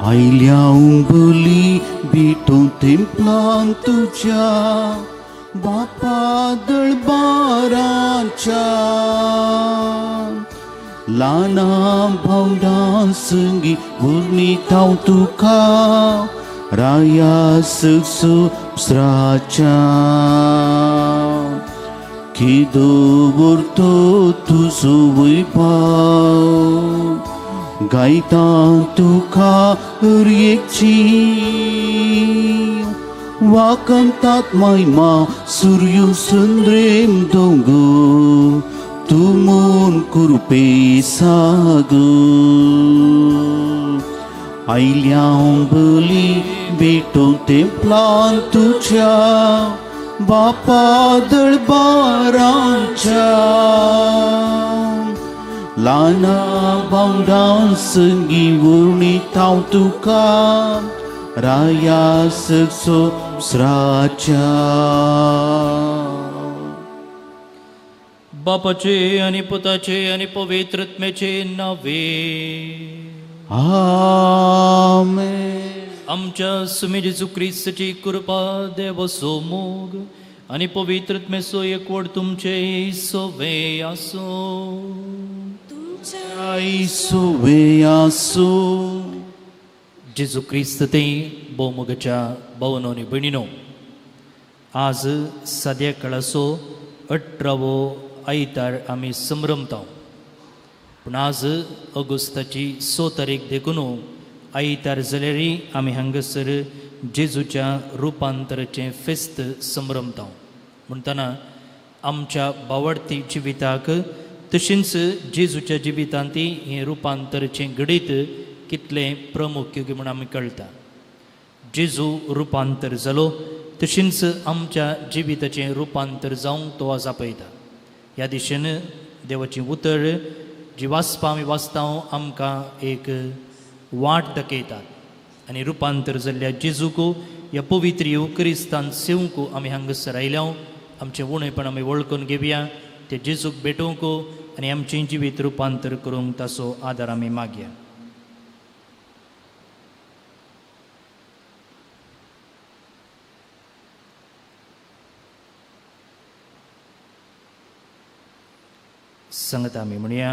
आयल्या उंबली भेटूं तेंपलान तुज्या बापा दळबाराच्या ल्हाना भावडां संगी उर्नीत हांव तुका राया सुखसुस्राच्या केदो व्हरतो तुजो वैभाव गायता तुका हरएकची वाकंतात महिमा सूर्य सुंद्रेम दोंगर तूं म्हूण कुरपे सागर आयल्या बली भेटूं तेंपलान तुज्या बापा दळबारांच्या ल्हाना भावडां संगी उर्णीत हांव तुका राया सुखसुस्राच्या. बापाचे आनी पुताचे आनी पवित्र आत्म्याचे नावे आमेन. आमच्या सुमी जेजू क्रिस्ताची कृपा देवाचो मोग आनी पवित्र आत्म्याचो एकवट तुमचे सोवे आसूं. सोवे आसूं. जेजू क्रिस्त ते भोवमोगाच्या भावनो आनी भयणीनो, आज साद्या काळाचो 18वो आयतार आमी संभ्रमता. पूण आज ऑगस्टाची 6 तारीख देखून आयतार जाल्यारय आमी हांगासर जेजूच्या रुपांतराचें फेस्त संभ्रमता. म्हणटना आमच्या बावडती जिविताक तशेंच जेजूच्या जिवितांत हें रुपांतराचें घडीत कितलें प्रमुख म्हूण आमी कळटा. जेजू रुपांतर जालो तशेंच आमच्या जिविताचें रुपांतर जावंक तो आज आपयता. ह्या दिशेन देवाचें उतर जी वाचपा आमी वाचता आमकां एक वाट दाखयतात आनी रुपांतर जाल्ल्या जेजूक ह्या पवित्र येवक्रिस्तान सेवंक आमी हांगासर आयल्या. आमचें उणेपण आमी वळखून घेवया, ते जेजूक भेटोवंक आनी आमचें जिवीत रुपांतर करूंक ताचो आदार आमी मागया. सांगता आमी म्हणया,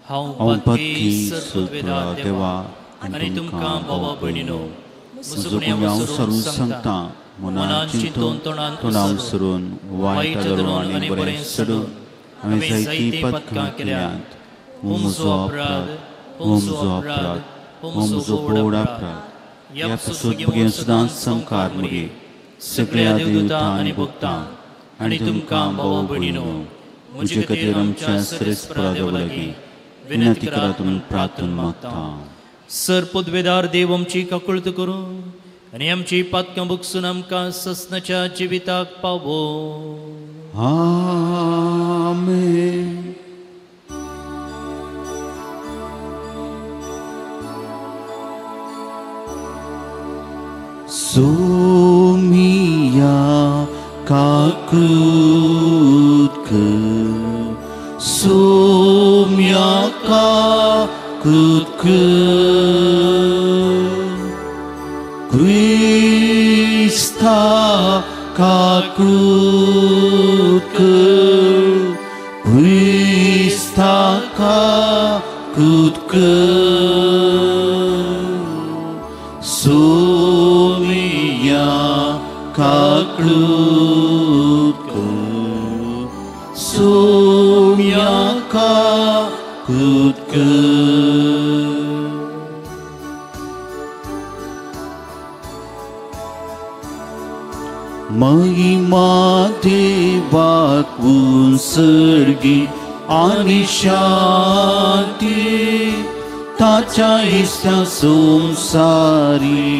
हांव पातकी सर्वदा देवा आनी तुमकां भावा भयणीनो म्हजो गुन्यांव सरून सांगता मनान चिंतून तोंडान सरून वायट धरून आनी बरें सोडून हांवें जायतीं पथकां केल्यांत. हो म्हजो अपराध, हो म्हजो अपराध, हो म्हजो व्हड अपराध. ह्या पासून भुरगें सदांच संकार मुगे सगळ्या देवता आनी भक्तां आनी तुमकां भावा भयणीनो म्हजे खातीर आमच्या श्रेष्ठ देवा लागीं विनंती करात म्हणून प्रार्थना मागता. सर पदवेदार देव आमची काकुळत करूं आनी आमची पातकां भोगसून आमकां ससनाच्या जिविताक पावो. आमेन. सोमिया काकुत कर, सोम्या काकुत कर, क्रिस्ता काकुत कर, क्रिस्ता काकुत कर, सोमिया काकुत कर, सोम्या काकुत कर. महिमा देवाक उत्सर्गी आनी शांती ताच्या इश्टा संवसारी.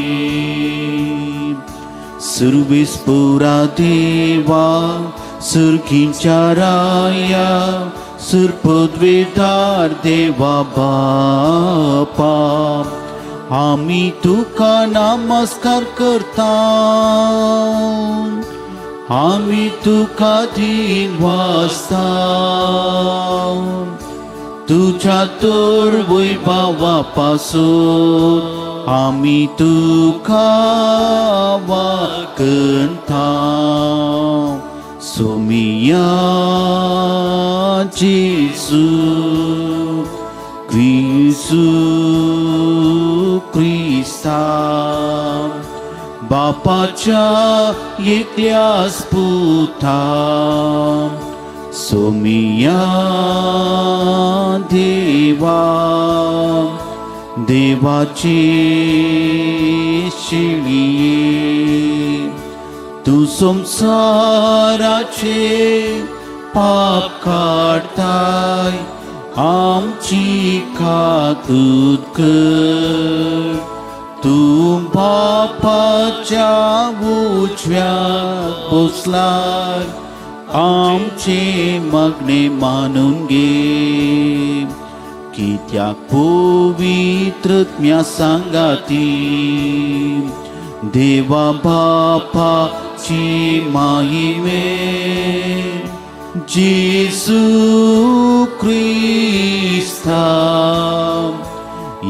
सुर्वेस्पुरा देवा सुर्खींच्या राया सुरपदवेदार देवा बापा आमी तुका नमस्कार करता, आमी तुका धीन वाचता. तुझ्या तर वैभवा पासून आमी तुका वाकंता. सोमिया जेजू क्रिसू क्रिस्ता बापाच्या एकल्यास पुता सोमिया देवा देवाची शिळये तूं संवसाराचे पाप काडताय आमची काकूत कर. तूं बापाच्या उजव्या बसलाय आमचे मागणे मानून घे. कित्याक पवित्रत्म्या सांगाती देवा बापाची माहिमे जेजू क्रिस्ता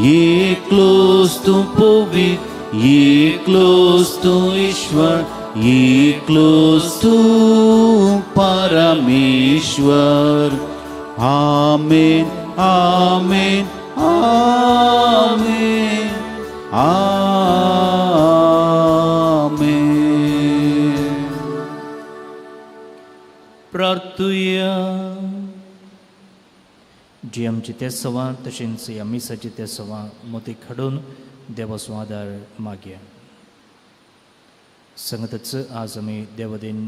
एकलोच तूं पवित्र एकलोच तूं ईश्वर एकलोच तूं परमेश्वर. आमेन आमेन आमेन आमेन. प्रार्थुया. जी आमची ते सवा तशेंच ह्या मिसाची ते सवा मोतीक हाडून देवाचो आदार मागया. संगतच आज आमी देवदेन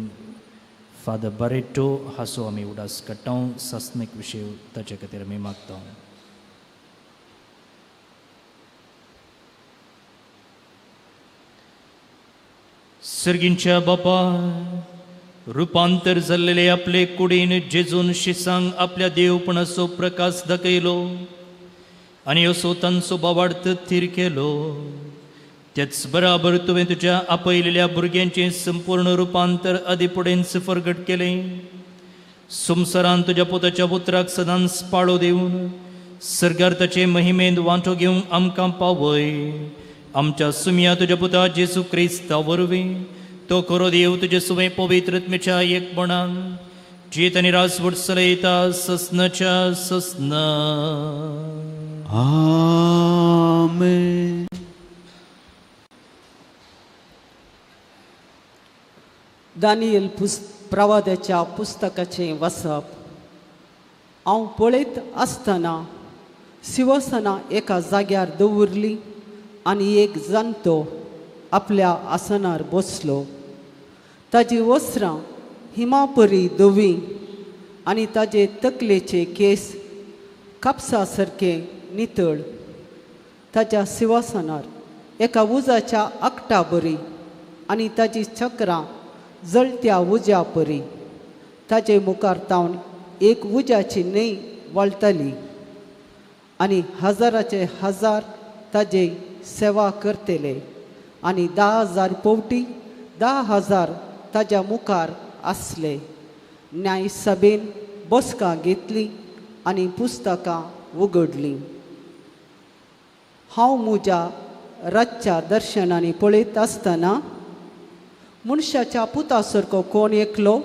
फादर बारेटो हाचो आमी उडास काडटा. सासणीक विशय ताचे खातीर आमी मागता. सर्गींच्या बापा रुपांतर जाल्लेले आपले कुडीन जेजून शिसांक आपल्या देवपणाचो प्रकाश दाखयलो आनी असो तांचो बावार्थ थीर केलो. त्याच बराबर तुवें तुज्या आपयलेल्या भुरग्यांचें संपूर्ण रुपांतर आदी फुडेंच फरगट केलें. संवसारान तुज्या पोताच्या उतराक सदांच पाळो दिवन सर्गार ताचे महिमेंत वांटो घेवंक आमकां पावय. आमच्या सुमया तुज्या पुता जेजू क्रिस्ता वरवीं तो खरो देव तुजे सुवें पवित्रत्मेच्या एकपणान जियेत आनी राजवट चलयता ससनाच्या ससना. आमेन. दानियल प्रवाद्याच्या पुस्तकाचें वाचप. हांव पळयत आसतना शिवसेना एका जाग्यार दवरली आनी एक जाणटो आपल्या आसनार बसलो. ताजी वस्त्रां हिमापरी धवीं आनी ताजे तकलेचे केस कापसा सारके नितळ. ताज्या शिवासनार एका उजाच्या आकटा बरी आनी ताजी चक्रां जळत्या उज्या परी. ताजे मुखार तावन एक उज्याची न्हंय वळटाली आनी हजाराचे हजार ताजे सेवा करतले आनी 10,000 पवटी 10,000 ताज्या मुखार आसले. न्यायसभेन बसकां घेतली आनी पुस्तकां उगडलीं. हांव म्हज्या रातच्या दर्शनांनी पळयत आसतना मनशाच्या पुता सारको कोण एकलो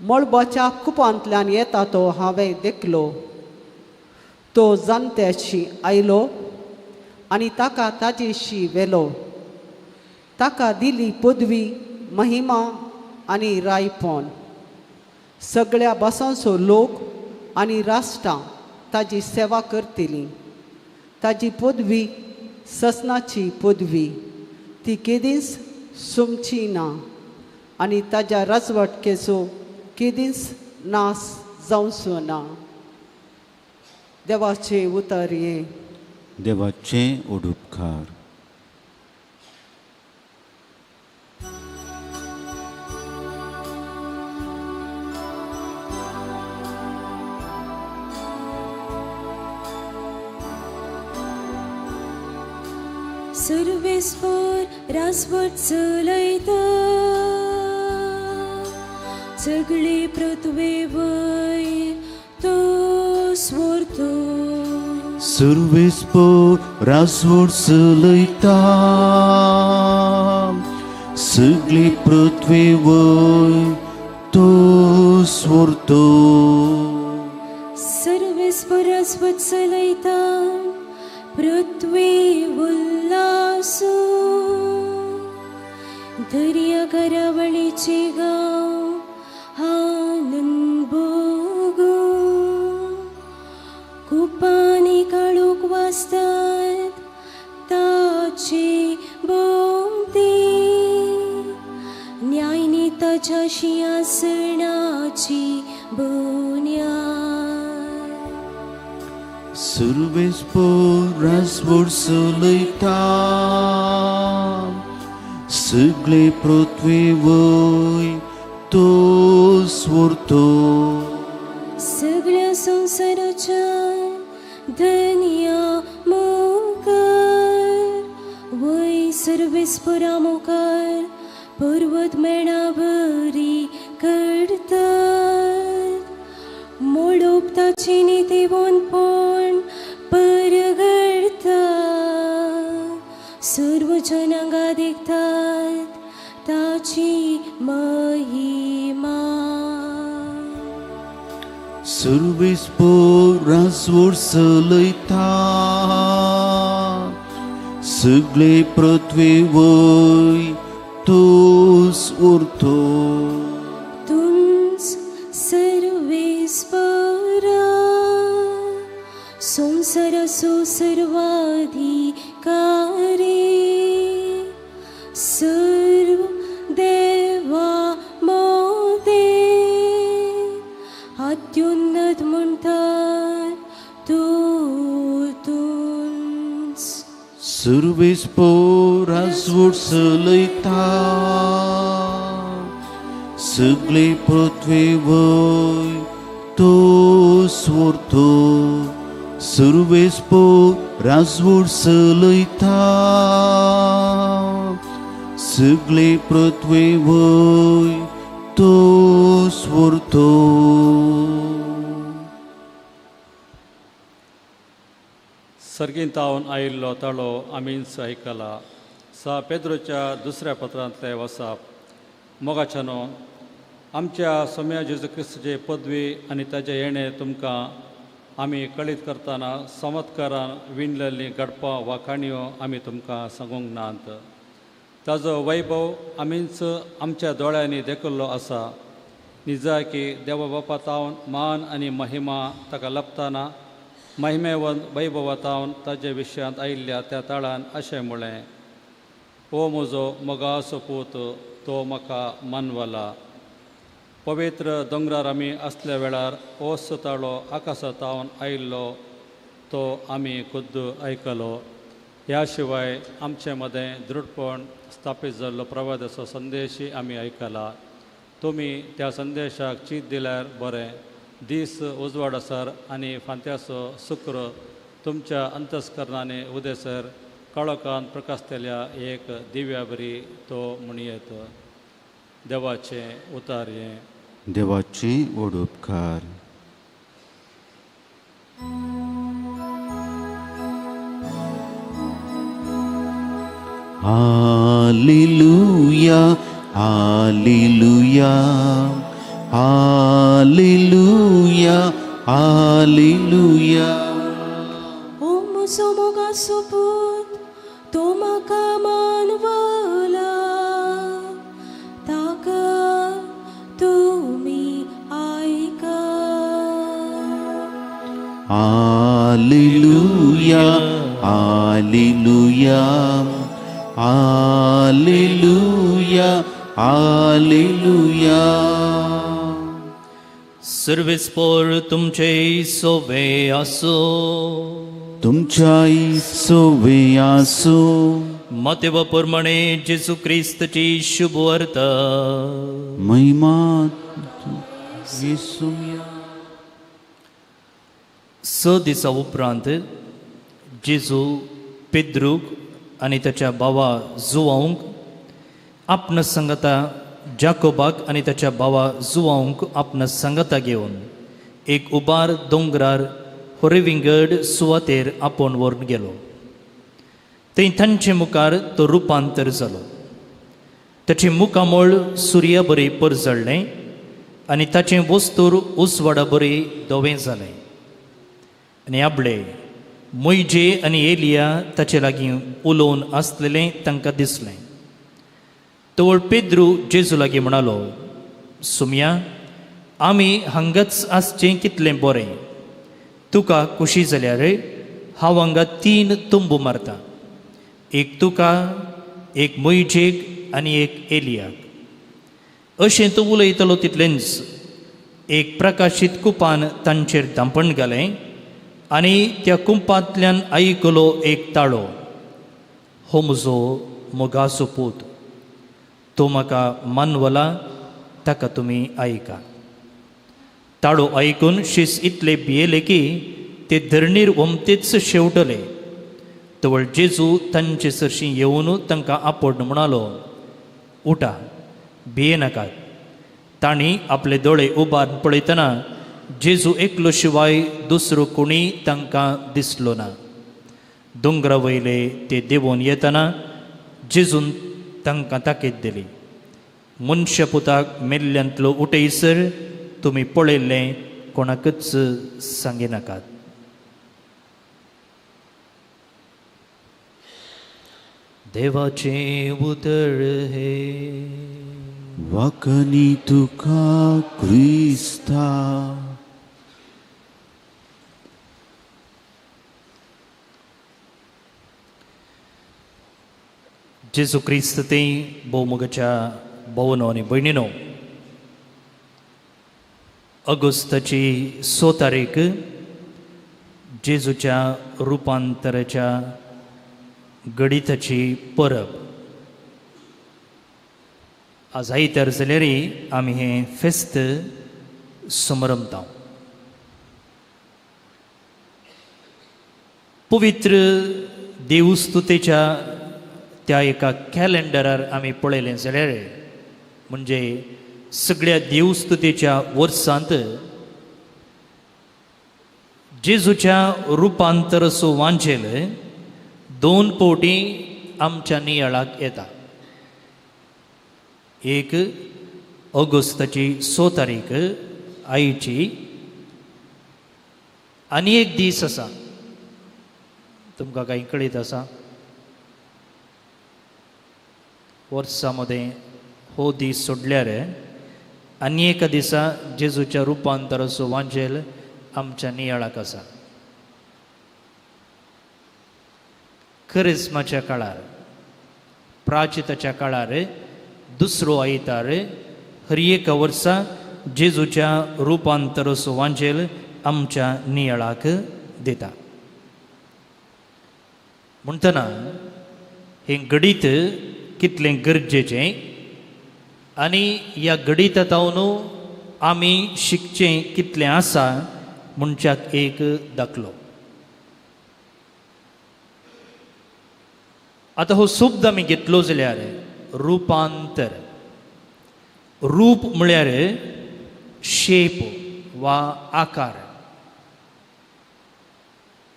मळबाच्या कुपांतल्यान येता तो हांवें देखलो. तो जाणट्याशी आयलो आनी ताका ताजेशी व्हेलो. ताका दिली पदवी महिमा आनी रायपण. सगळ्या भासांचो लोक आनी राष्ट्रां ताजी सेवा करतली. ताजी पदवी ससनाची पदवी ती केदींच सोमची ना आनी ताज्या राजवटकेचो केदींच नाश जावचो ना. देवाचे उतर हें. देवाचे उडुपकार. सर्वेस्पर राजवट चलयता सगळे पृथ्वे वयर तो स्व व्हरतो. सुर्वेस्पोर राजवट चलयता सगळी पृथ्वी वयर तूं व्हरतो. सर्वेस्पोर राजवट चलयता पृथ्वी उल्लासू दर्या करावळीचे गांव आनंद भोगू कुपांनी काळोख वाजतात ताचे भोंवती न्यायनी ताच्या शिंयासनाची बुन्याद. सुर्वेस्पोर राजवट चलयता सगळे पृथ्वी वयर तूं व्हरतो. सगळ्या संवसाराच्या धनया मुखार वय सर्वेस्पोरा मुखार पर्वत मेणा बरी करतात मोडोप ताची नितीवंतपण परगडता सर्व जनांगा देखतात ताची महिमा. सुर्वेस्पोर राजवट चलयता सगळे पृथ्वी वयर तूं व्हरतो. तूंच सर्वेस्पोरा संवसाराचो सर्वाधिकारी सर्व देवा मोदे अत्युन्नत म्हणटात तूं तूंच. सुर्वेस्पोर राजवट चलयता सगळे पृथ्वी वयर तूं व्हरतो. सुर्वेस्पोर राजवट चलयता सगळे पृथ्वी वयर तूं व्हरतो. सर्गींतावन आयिल्लो ताळो आमीच आयकला. सा पेद्रोच्या दुसऱ्या पत्रांतले वसाप. मोगाच्यानो, आमच्या सोम्या जेजू क्रिस्तचे पदवी आनी ताजें येणें तुमकां आमी कळीत करतना चमत्कारान विणलेलीं घडपां वा काणयो आमी तुमकां सांगूंक नात. ताजो वैभव आमीच आमच्या दोळ्यांनी देखिल्लो आसा. निजाकी देवा बापा तावन मान आनी महिमा ताका लभतना महिमेवंत वैभवातावन ताजे विशयांत आयिल्ल्या त्या ताळान अशें म्हळें, ओ म्हजो मोगाचो पूत, तो म्हाका मानवला. पवित्र दोंगरार आमी आसल्या वेळार ओस ताळो आकाशातावन आयिल्लो तो आमी खुद्द आयकलो. ह्या शिवाय आमचे मदें दृढपण स्थापीत जाल्लो प्रवादाचो संदेशय आमी आयकला. तुमी त्या संदेशाक चीत दिल्यार बरें. दीस उजवाड आसर आनी फांत्याचो शुक्र तुमच्या अंतस्करणांनी उदेसर काळोखान प्रकाशतल्या एक दिव्या बरी तो म्हणयेत. देवाचें उतार हें. देवाचे व्हड उपकार. Hallelujah, hallelujah, hallelujah, hallelujah. ओ म्हजो मोगाचो पूत, तो म्हाका मानवला ताका तुमी आयका. Hallelujah, hallelujah, hallelujah, hallelujah. सर्वेस्पोर तुमचे सोवे आसो. तुमच्याय सोवे आसो. मतेव प्रमाणे जेजू क्रिस्तची शुभ वार्ता. महिमा येसुया. 6 दिसा उपरांत जेजू पेद्रूक आनी ताच्या भावा जुवांक आपणा संगता जाकोबाक आनी ताच्या भावा जुवांक आपणा संगता घेवन एक उबार दोंगरार होरेविंगड सुवातेर आपोवन व्हरून गेलो. थंय तांचे मुखार तो रुपांतर जालो. ताचें मुखामळ सुर्या बरी परजळ्ळें आनी ताचें वस्तूर उजवाडा बरी धवें जालें. आनी आपले मोयजे आनी एलिया ताचे लागीं उलोवन आसलेलें तांकां दिसलें. तवळ पेद्रू जेजू लागीं म्हणालो, सुमया, आमी हांगाच आसचें कितलें बरें. तुका खुशी जाल्यार हांव हांगा 3 तंबू मारता, एक तुका, एक मोयजेक आनी एक एलियाक. अशें तो उलयतलो तितलेंच एक प्रकाशीत कुपान तांचेर धांपण घालें आनी त्या कुंपांतल्यान आयकलो एक ताळो, हो म्हजो मोगाचो पूत, तो म्हाका मानवला, ताका तुमी आयका. ताळो आयकून शीस इतले भियेले की ते धरणीर ओमतेच शेवटले. तवळ जेजू तांचे सरशीं येवन तांकां आपोवन म्हणालो, उठा, भियेनाकात. तांणी आपले दोळे उबारून पळयतना जेजू एकलो शिवाय दुसरो कोणी तांकां दिसलो ना. दोंगरा वयले ते देंवोन येतना जेजून तांकां ताकीद दिली, मनशापुताक मेल्ल्यांतलो उठयसर तुमी पळयल्लें कोणाकच सांगिनाकात. देवाचें उतर हे. वखनी तुका क्रिस्ता. जेजू क्रिस्त ते भोवमोगाच्या भोवनो आनी भयणीनो, ऑगस्टाची 6 तारीख जेजूच्या रुपांतराच्या गणिताची परब. आज आयतार जाल्यार आमी हें फेस्त समरमता. पवित्र देवस्तुतेच्या त्या एका कॅलेंडरार आमी पळयलें जाल्यार म्हणजे सगळ्या देवस्तुतेच्या वर्सांत जेजूच्या रुपांतराचो वांजेल 2 फावटी आमच्या नियाळाक येता. एक ऑगस्टाची 6 तारीख आयची, आनी एक दीस आसा, तुमकां कांय कळीत आसा, वर्सा मदें हो दीस सोडल्यार आनी एका दिसा जेजूच्या रुपांतराचो वांजेल आमच्या नियाळाक आसा. करिस्माच्या काळार, प्राचिताच्या काळार दुसरो आयतार हर एका वर्सा जेजूच्या रुपांतराचो वांजेल आमच्या नियाळाक दिता. म्हणटना हें गणीत कितलें गरजेचें आनी ह्या गणितांतून आमी शिकचें कितलें आसा म्हणच्याक एक दाखलो. आतां हो शब्द आमी घेतलो जाल्यार रुपांतर, रूप म्हळ्यार शेप वा आकार.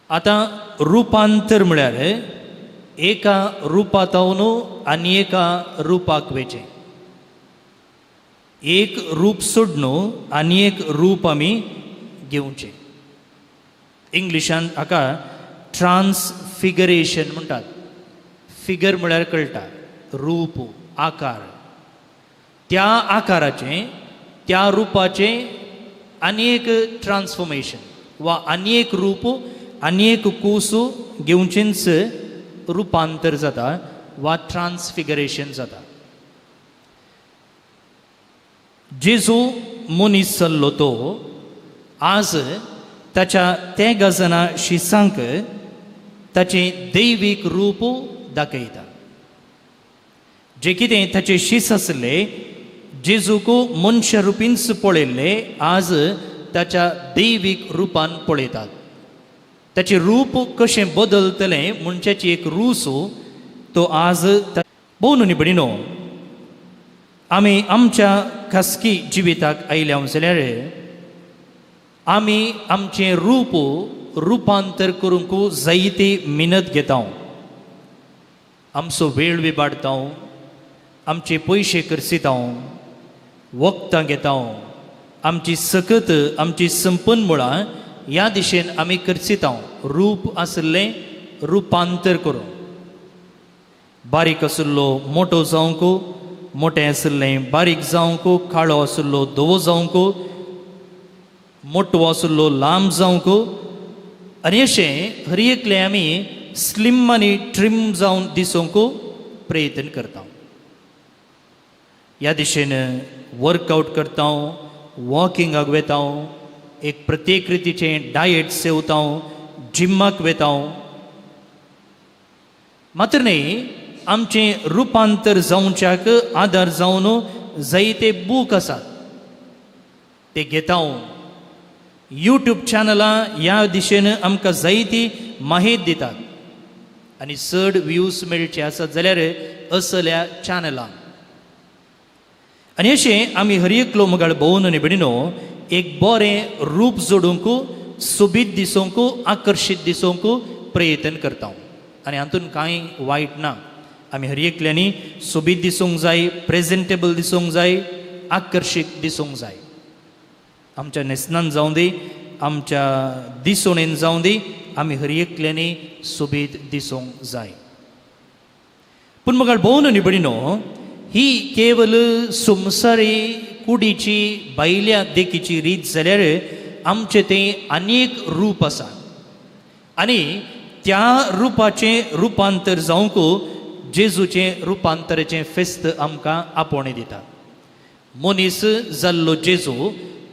आतां रुपांतर म्हळ्यार एका रुपांतून आनी एका रुपाक वेचें, एक रूप सोडून आनी एक रूप आमी घेवचें. इंग्लिशान हाका ट्रान्सफिगरेशन म्हणटात. फिगर म्हळ्यार कळटा रूप, आकार. त्या आकाराचें, त्या रुपाचें आनी एक ट्रान्सफॉर्मेशन वा आनी एक रूप, आनी एक कूस घेवचेंच रुपांतर जाता वा ट्रान्सफिगरेशन जाता. जेजू मनीस जाल्लो तो आज ताच्या 13 जाणां शिसांक ताचें दैवीक रूप दाखयता. जे कितें ताचे शीस आसले, जेजूक मनशा रुपीनच पळयल्ले, आज ताच्या दैवीक रुपान पळयतात. ताचें रूप कशें बदलतलें मनशाची एक रूस तो आज भोव न्ही भयणीनो, आमी आमच्या खासगी जिविताक आयल्या जाल्यार आमी आमचें रूप रुपांतर करूंक जायती मिनत घेता, आमचो वेळ विबाडता, आमचे पयशे खर्चिता, वखदां घेता, आमची सकत आमची संपन्न मुळां ह्या दिशेन आमी खर्चिता. रूप आशिल्लें रुपांतर करूं, बारीक आशिल्लो मोटो जावंक, मोटें आशिल्लें बारीक जावंक, काळो आशिल्लो धवो जावंक, मोटो आशिल्लो लांब जावंक, आनी अशें हर एकलें आमी स्लिम आनी ट्रीम जावन दिसूंक प्रयत्न करता. ह्या दिशेन वर्कआवट करता, वॉकिंगाक वेता, एक प्रत्येक रितीचें डायट सेवता, जिम्माक वेता. मात्र न्ही आमचें रुपांतर जावच्याक आदार जावन जायते बूक आसात ते घेता. यूट्यूब चॅनलां ह्या दिशेन आमकां जायती माहिती दितात आनी चड व्यूज मेळचे आसत जाल्यार असल्या चॅनलांक. आनी अशें आमी हर एकलो मुगाळ भोवन आनी भयणीनो एक बरें रूप जोडूंक, सोबीत दिसूंक, आकर्शीत दिसूंक प्रयत्न करता. आनी हातूंत कांय वायट ना. आमी हर एकल्यांनी सोबीत दिसूंक जाय, प्रेजेंटेबल दिसूंक जाय, आकर्शीत दिसूंक जाय. आमच्या न्हेसणान जावं दी, आमच्या दिसोणेन जावं दी, आमी हर एकल्यांनी सोबीत दिसूंक जाय. पूण मुखार भोवन आनी भयणीनो ही केवल संवसारी कुडीची भायल्या देखीची रीत जाल्यार आमचें तें आनी एक रूप आसा आनी त्या रुपाचें रुपांतर जावंक जेजूचें रुपांतराचें फेस्त आमकां आपोवणें दिता. मनीस जाल्लो जेजू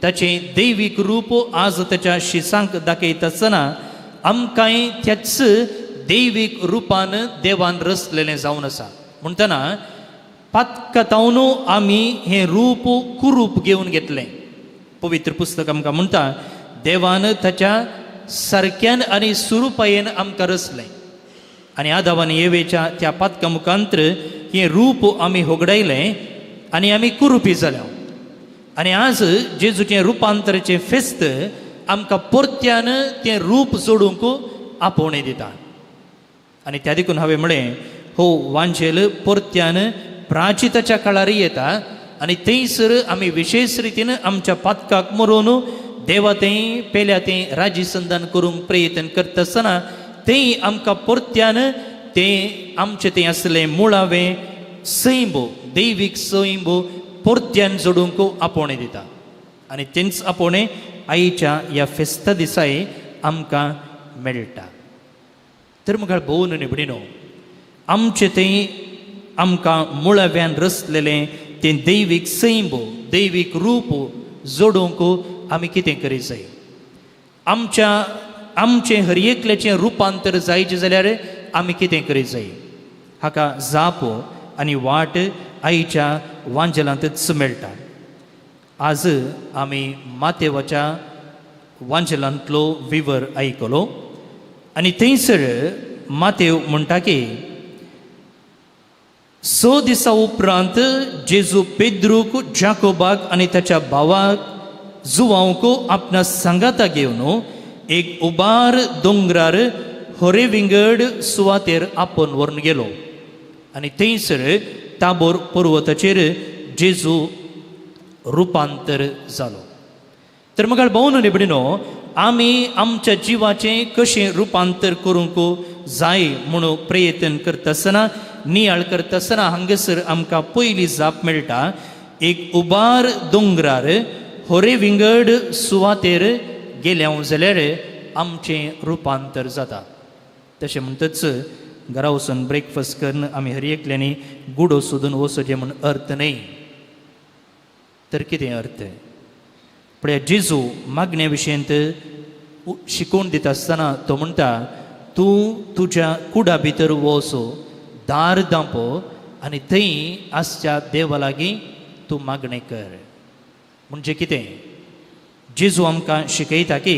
ताचें दैवीक रूप आज ताच्या शिसांक दाखयता आसतना आमकांय त्याच दैवीक रुपान देवान रचलेलें जावन आसा. म्हणटना पातकतावन आमी हें रूप कुरूप घेवन घेतलें. पवित्र पुस्तक आमकां म्हणटा देवान ताच्या सारक्यान आनी सुरुपायेन आमकां रचलें आनी आदाव आनी येवेच्या त्या पातका मुखांतर हें रूप आमी होगडायलें आनी आमी कुरुपी जाल्या. आनी आज जेजूचें रुपांतराचें फेस्त आमकां परत्यान तें रूप जोडूंक आपोवणें दिता. आनी त्या देखून हांवें म्हळें हो वांजेल परत्यान प्राचिताच्या काळार येता आनी थंयसर आमी विशेश रितीन आमच्या पातकाक मरोवन देवा थंय पेल्या थंय राजीसंधान करूंक प्रयत्न करता आसतना थंय आमकां परत्यान तें आमचें थंय आसलें मुळावें सैंब, दैवीक सैंब परत्यान जोडूंक आपोवणें दिता. आनी तेंच आपोवणें आईच्या ह्या फेस्ता दिसाय आमकां मेळटा. तर मुखार भोवन आनी भयणीनो आमचें थंय आमकां मुळाव्यान रचलेलें तें दैवीक सैंब, दैवीक रूप जोडूंक आमी कितें करीत जाय. आमच्या आमचें हर एकल्याचें रुपांतर जायचें जाल्यार आमी कितें करीत जाय. हाका जाप आनी वाट आईच्या वांजेलांतच मेळटा. आज आमी मातेवाच्या वांजेलांतलो विवर आयकलो आनी थंयसर मातेव म्हणटा की 6 दिसां उपरांत जेजू पेद्रूक, जाकोबाक आनी ताच्या भावाक जुवांक आपणा सांगाता घेवन एक उबार दोंगरार होरे विंगड सुवातेर आपोवन व्हरून गेलो आनी थंयसर ताबोर पर्वताचेर जेजू रुपांतर जालो. तर मुखार भोवन आनी भयणीनो आमी आमच्या जिवाचें कशें रुपांतर करूंक जाय म्हणून प्रयत्न करता आसतना, नियाळ करता आसतना हांगासर आमकां पयली जाप मेळटा. एक उबार दोंगरार होरे विंगड सुवातेर गेल्या जाल्यार आमचें रुपांतर जाता. तशें म्हणटच घरा वचून ब्रेकफास्ट करून आमी हर एकल्यांनी गुडो सोदून वचचें म्हूण अर्थ न्हय. तर कितें अर्थ? पळया जेजू मागण्या विशयंत शिकोवन दिता आसतना तो म्हणटा तूं तुज्या कुडा भितर वचो, दार दांपो आनी थंय आसच्या देवा लागीं तूं मागणें कर. म्हणजे कितें? जेजू आमकां शिकयता की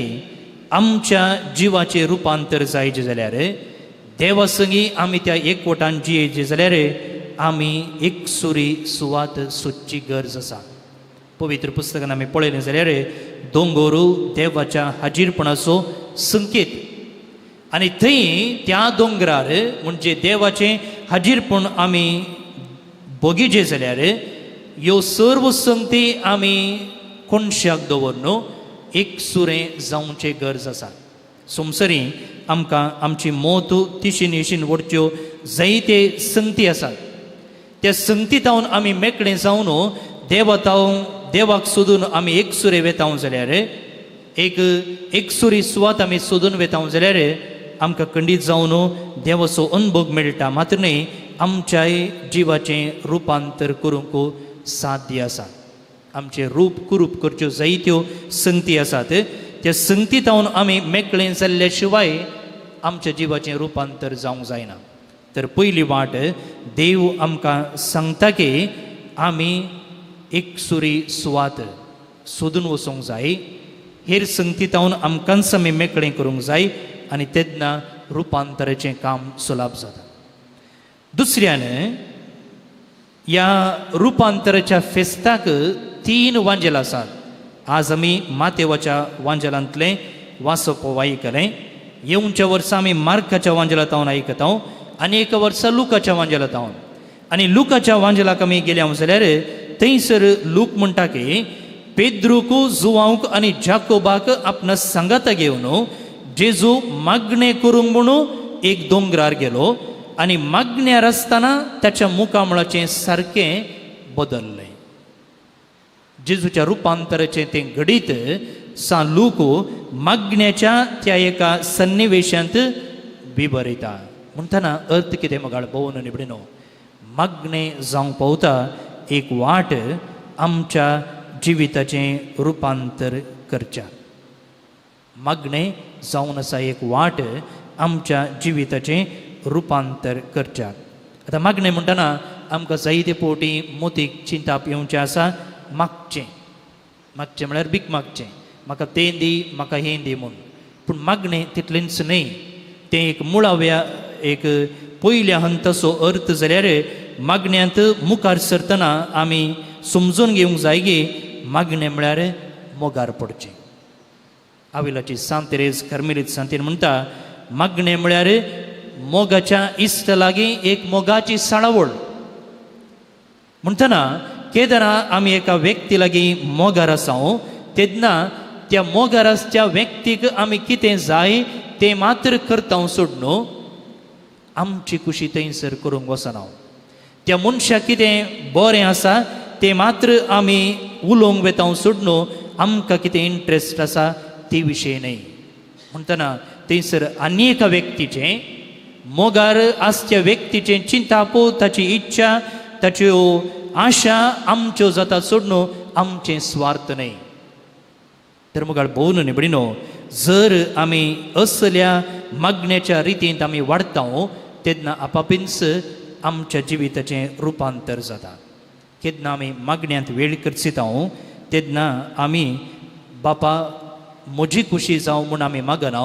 आमच्या जिवाचें रुपांतर जायचें जाल्यार देवा संगी आमी त्या एकवटान जियेचें जाल्यार आमी एकसुरी सुवात सोदची गरज आसा. पवित्र पुस्तकान आमी पळयलें जाल्यार दोंगोरू देवाच्या हाजीरपणाचो संकेत. आनी थंय त्या दोंगरार म्हणजे देवाचें हाजीरपण आमी बगीचे जाल्यार ह्यो सर्व संगती आमी कोनशाक दवर न्हू एक सुरें जावचें गरज आसा. सोमसरी आमकां आमची मोत तिशीन हेशीन वडच्यो जायते संगती आसात. त्या संगती तावन आमी मेकळे जावन देवा तावन देवाक सोदून आमी एक सुरे वेताव जाल्यार एक एकसुरी सुवात आमी सोदून वेताव जाल्यार आमकां खंडीत जावन देवाचो अनुभव मेळटा. मात्र न्हय आमच्याय जिवाचें रुपांतर करूंक साध्य आसा. आमचें रूप कुरूप करच्यो जायत्यो संगती आसात. त्या संगती तावन आमी मेकळे जाल्ल्या शिवाय आमच्या जिवाचें रुपांतर जावंक जायना. तर पयली वाट देव आमकां सांगता की आमी एकसुरी सुवात सोदून वचूंक जाय. हेर संगती तावन आमकांच आमी मेकळें करूंक जाय आनी तेन्ना रुपांतराचें काम सुलाभ जाता. दुसऱ्यान ह्या रुपांतराच्या फेस्ताक 3 वांजेल आसात. आज आमी मातेवाच्या वांजेलांतलें वाचप आयकलें. येवच्या वर्सा आमी मार्काच्या वांजेलांत आयकता आनी एका वर्सा लुकाच्या वांजेलांत. आनी लुकाच्या वांजेलाक आमी गेल्या जाल्यार थंयसर लूक म्हणटा की पेद्रूक जुवांक आनी जाकोबाक आपणा सांगाता घेवन जेजू मागणें करूंक म्हणून एक दोंगरार गेलो आनी मागण्यार आसतना ताच्या मुखामळाचें सारकें बदल्लें. जेजूच्या रुपांतराचें तें घडीत सा लूक मागण्याच्या त्या एका सन्निवेशांत विवरयता. म्हणटना अर्थ कितें मगाळ भोवन निबडिनो मागणें जावंक पावता एक वाट आमच्या जिविताचें रुपांतर करच्या. मागणें जावन आसा एक वाट आमच्या जिविताचें रुपांतर करच्या. आतां मागणें म्हणटना आमकां जायते पोटी मोतीक चिंताप येवचें आसा. मागचें मागचें म्हळ्यार भीक मागचें, म्हाका तें दी म्हाका हें दी म्हूण. पूण मागणें तितलेंच न्हय, तें एक मुळाव्या एक पयल्या हंताचो अर्थ जाल्यार मागण्यांत मुखार सरतना आमी समजून घेवंक जाय की मागणें म्हळ्यार मोगार पडचें. आविलाची सांत तेरेज कर्मेलीत सांतीन म्हणटा मागणें म्हळ्यार मोगाच्या इश्ट लागीं एक मोगाची साळावळ. म्हणटना केदना आमी एका व्यक्ती लागीं मोगार आसा तेन्ना त्या मोगार आसच्या व्यक्तीक आमी कितें जाय तें मात्र करता सोडून आमची कुशी थंयसर करूंक वचना. त्या मनशाक कितें बरें आसा तें मात्र आमी उलोवंक वेता सोडून आमकां कितें इंट्रस्ट आसा ते विशय न्हय. म्हणटना थंयसर आनी एका व्यक्तीचें मोगार आसच्या व्यक्तीचें चिंताप, ताची इच्छा, ताच्यो आशा आमच्यो जाता सोडून आमचें स्वार्थ न्हय. तर मुखार भोवन निबडिनो जर आमी असल्या मागण्याच्या रितींत आमी वाडटा तेन्ना आपापींच आमच्या जिविताचें रुपांतर जाता. केन्ना आमी मागण्यांत वेळ करचिता तेन्ना आमी बापा म्हजी खुशी जावं म्हूण आमी मागना,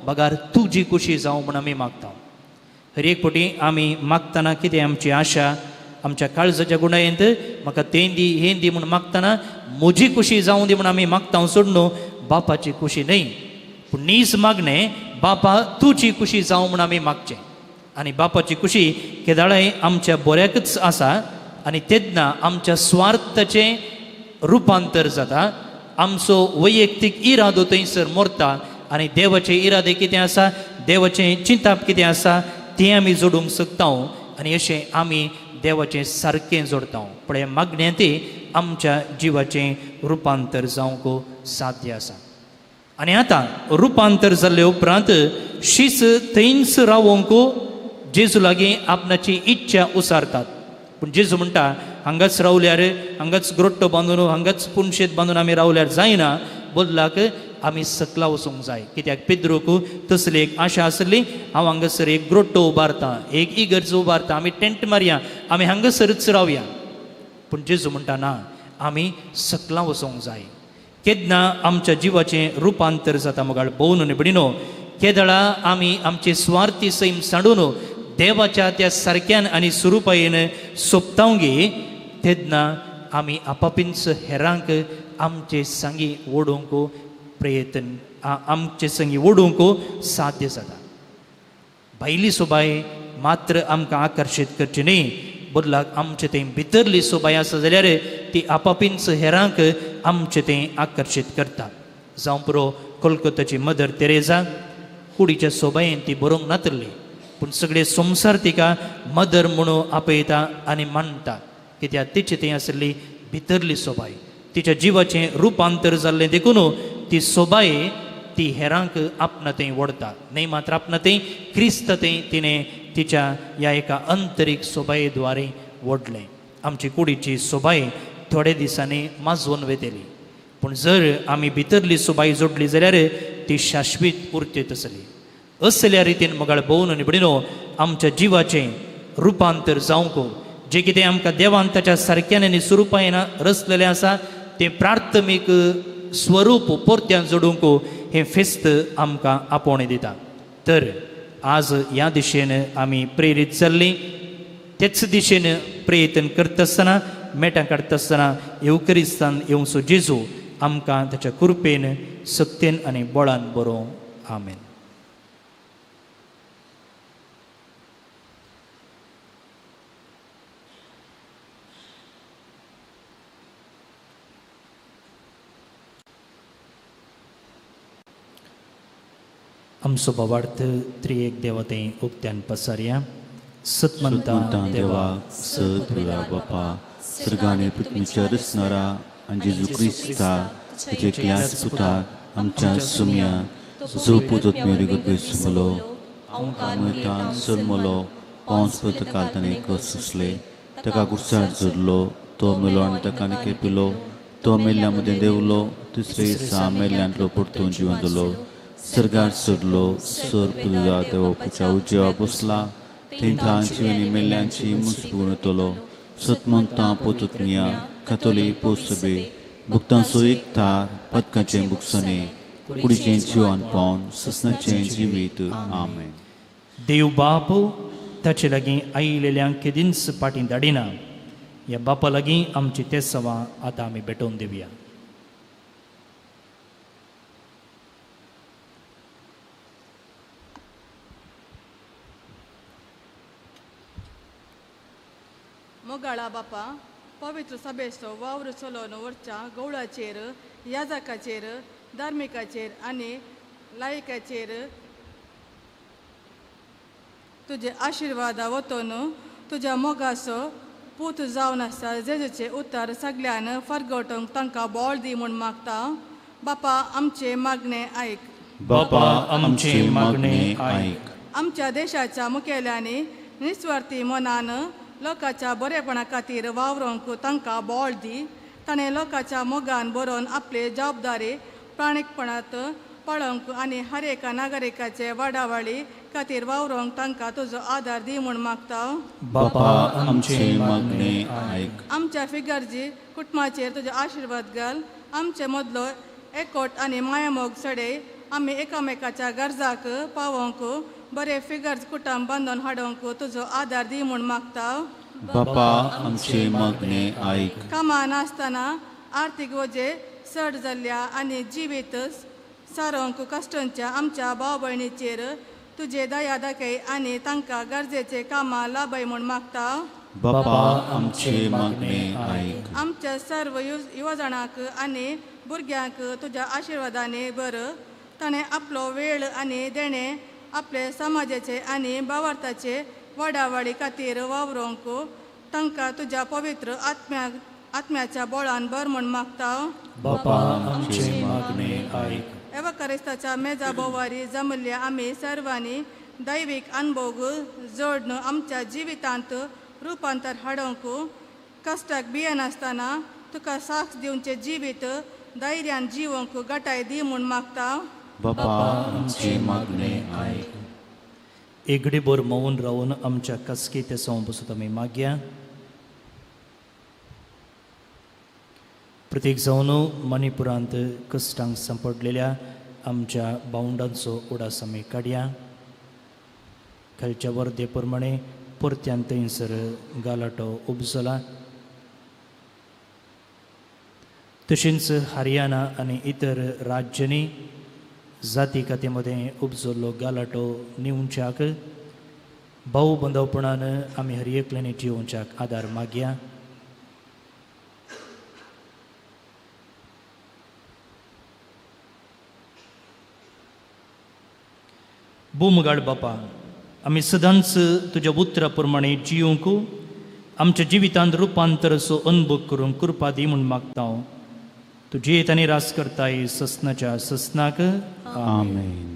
बगार तुजी खुशी जावं म्हूण आमी मागता. हर एक फावटी आमी मागतना कितें आमची आशा आमच्या काळजाच्या गुणायेंत म्हाका तें दी हें दी म्हूण मागतना म्हजी खुशी जावं दी म्हूण आमी मागता सोडून बापाची खुशी न्हय. पूण नीज मागणें बापा तुजी खुशी जावं म्हूण आमी मागचें. आनी बापाची खुशी केदाळाय आमच्या बऱ्याकच आसा आनी तेन्ना आमच्या स्वार्थाचें रुपांतर जाता. आमचो वैयक्तीक इरादो थंयसर मोरता आनी देवाचे इरादे कितें आसा, देवाचें चिंताप कितें आसा तें आमी जोडूंक शकता आनी अशें आमी देवाचें सारकें जोडता. पळय मागण्यांत आमच्या जिवाचें रुपांतर जावंक साध्य आसा. आनी आतां रुपांतर जाल्ले उपरांत शीस थंयच रावोंक जेजू लागीं आपणाची इच्छा उसारतात. पूण जेजू म्हणटा हांगाच रावल्यार, हांगाच ग्रोट्टो बांदून, हांगाच पुनशेत बांदून आमी रावल्यार जायना, बदलाक आमी सकला वचूंक जाय. कित्याक पेद्रूक तसली एक आशा आसली, हांव हांगासर एक ग्रोट्टो उबारता, एक इगर्ज उबारता, आमी टेंट मारया, आमी हांगासरच रावया. पूण जेजू म्हणटा ना, आमी सकला वचूंक जाय. केन्ना आमच्या जिवाचें रुपांतर जाता मगाळ भोवन निबडिनो केदळा आमी आमचे स्वार्थी सैम सांडून देवाच्या त्या सारक्यान आनी स्वरुपायेन सोपतावंगी तेन्ना आमी आपापींच हेरांक आमचे सांगी ओडूंक प्रयत्न आमचे संगी ओडूंक साध्य जाता. भायली सोबाय मात्र आमकां आकर्शीत करची न्ही, बदलाक आमचे थंय भितरली सोबाय आसा जाल्यार ती आपापींच हेरांक आमचे थंय आकर्शीत करता. जावं पुरो कोलकाताची मदर तेरेजा कुडीच्या सोबायेन ती बरोवंक नातली, पूण सगळे संवसार तिका मदर म्हणून आपयता आनी मानता, कित्याक तिचे थंय आशिल्ली भितरली सोबाय तिच्या जिवाचें रुपांतर जाल्लें देखून ती सोबाय ती हेरांक आपणा थंय ओडता. न्हय मात्र आपणा थंय क्रिस्त थंय तिणें तिच्या ह्या एका अंतरीक सोबाये द्वारे ओडलें. आमची कुडीची सोबाय थोडे दिसांनी माजोवन वेतली, पूण जर आमी भितरली सोबाय जोडली जाल्यार ती शाश्वीत उरतेत आसली. असल्या रितीन मगाळ भोवन आनी भयणीनो आमच्या जिवाचें रुपांतर जावंक जें कितें आमकां देवान ताच्या सारक्यान आनी स्वरुपान रचलेलें आसा तें प्राथमीक स्वरूप परत्यान जोडूंक हें फेस्त आमकां आपोवणें दिता. तर आज ह्या दिशेन आमी प्रेरीत जाल्लीं, तेच दिशेन प्रयत्न करता आसतना मेटां काडटा आसतना येवकरिस्तान येवचो जेजू आमकां ताच्या कृपेन सक्तेन आनी बळान बरोवं. आमेन. आमचो भावार्थ त्रिएक देवते उक्त्यान पसारया. सतमंता देवा सत बापा सर्गाने पृथ्वीच्या रचणारा आनी जेजू क्रिस्ता ताचे क्लास पुताक आमच्या सुम्या जो पूत मेरी सुमलो अमृतान सलमलो पावस पत्रकार ताणें कसले ताका गुरसार जोडलो तो मेलो आनी ताका केपिलो तो मेल्ल्या मदें देंवलो तिसरे दिसा मेल्ल्यांतलो परतून जिवन जालो सर्गार चडलो सर पुजा देवपाच्या उजवा बसला थंय थांची आनी मेल्ल्यांची मुसपूर्ण येतलो. सतमंतां पोतुतनिया कातोली पोसबे भुगतांचो एक थार पदकाचें बुकसणे कुडीचें जिवन पावन ससनाचें जिवीत. आमेन. देव बाप ताचे लागीं आयिल्ल्यांक केदींच फाटीं धाडिना. ह्या बापा लागीं आमची तेसवां आतां आमी भेटोवन दिवया. मोगाळा बापा पवित्र सभेचो वावर चलोवन व्हरच्या गवळाचेर याजकाचेर धार्मिकाचेर आनी लायकाचेर तुजे आशिर्वादा वतून तुज्या मोगाचो पूत जावन आसा जेजूचे उतर सगल्यान फरगटोवंक तांकां बळ दी म्हूण मागता. बापा आमचें मागणें आयक. बापा आमचें मागणें आयक. आमच्या देशाच्या मुखेल्यांनी निस्वार्थी मनान लोकांच्या बरेपणा खातीर वावरोंक तांकां बळ दी. ताणें लोकांच्या मोगान बरोवन आपले जबाबदारी प्राणीकपणांत पळोवंक आनी हर एका नागरिकाचे वाडावळी खातीर वावरोंक तांकां तुजो आदार दी म्हूण मागता. बापा आमचें मागणें आयक. आमच्या फिगर्जी कुटुंबाचेर तुजो आशिर्वाद घाल. आमचे मदलो एकवट आनी मायामोग सडे आमी एकामेकाच्या गरजाक पावोवंक बरे फिगर्ज कुटुंब बांदून हाडूंक तुजो आदार दी म्हूण मागता. बापा आमचें मागणें आयक. कामां नासतना आर्थीक वजें चड जाल्ल्या आनी जिवीत सारोवंक कश्टांच्या आमच्या भाव भयणीचेर तुजे दया दाखय आनी तांकां गरजेचें कामां लाभय म्हूण मागता. बापा आमचें मागणें आयक. आमच्या सर्व युवजणांक आनी भुरग्यांक तुज्या आशिर्वादांनी बर. ताणें आपलो वेळ आनी देणें आपले समाजाचे आनी भावार्थाचे वाडावळी खातीर वावरोवंक तांकां तुज्या पवित्र आत्म्याच्या बळान भर म्हूण मागता. बापा आमचें मागणें आयक. एवकारिस्ताच्या मेजा भोवारी जमल्ल्या आमी सर्वांनी दैवीक अनभोग जोडून आमच्या जिवितांत रुपांतर हाडूंक कश्टाक भियेनासतना तुका साक्ष दिवचें जिवीत धैर्यान जिवोवंक गटाय दी म्हूण मागता. बापा आमचें मागणें आयक. एगडीभर मौन रावन आमच्या कसकी तेसांव बसून आमी मागया. प्रत्येक जावन मणिपुरांत कश्टांक सांपडलेल्या आमच्या भावंडांचो उडास आमी काडया. खालच्या वर्दे प्रमाणे परत्यान थंयसर गालाटो उपजला. तशेंच हरियाणा आनी इतर राज्यांनी जाती काती मदें उपजल्लो गालाटो निवच्याक भाऊ बंदवपणान आमी हर एकल्यानी जियोवच्याक आदार मागया. भूमगाड बापा, आमी सदांच तुज्या उतरा प्रमाणे जियोवंक आमच्या जिवितांत रुपांतर असो अनुभव करूंक कृपा दी म्हूण मागता हांव. तुजी आनी रास करताय ससनाच्या ससनाक. आमेन.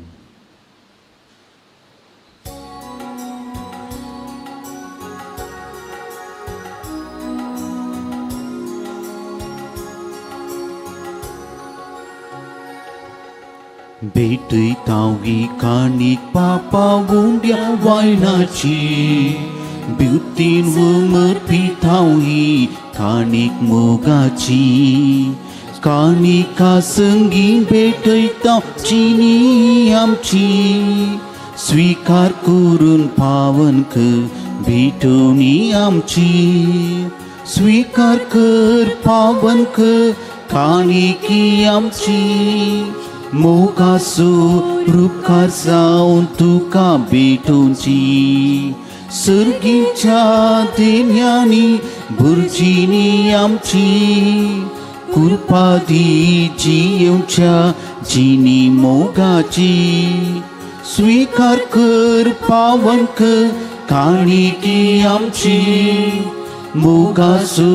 भेटयता काणीक पापा उंड्या वायनाची ब्युतीन उमरपिता ही काणीक मोगाची काणिका संगी भेटयता चिनी आमची स्वीकार करून पावन कर भेटवणी आमची स्वीकार कर पावन कर काणिकी आमची मोगासो रुपकार जावन तुका भेटोवची सर्गीच्या देण्यांनी भुरजीनी आमची कृपा दी जियेवच्या जिनी मोगाची स्वीकार कर पावन कर काणिकी आमची मोगासो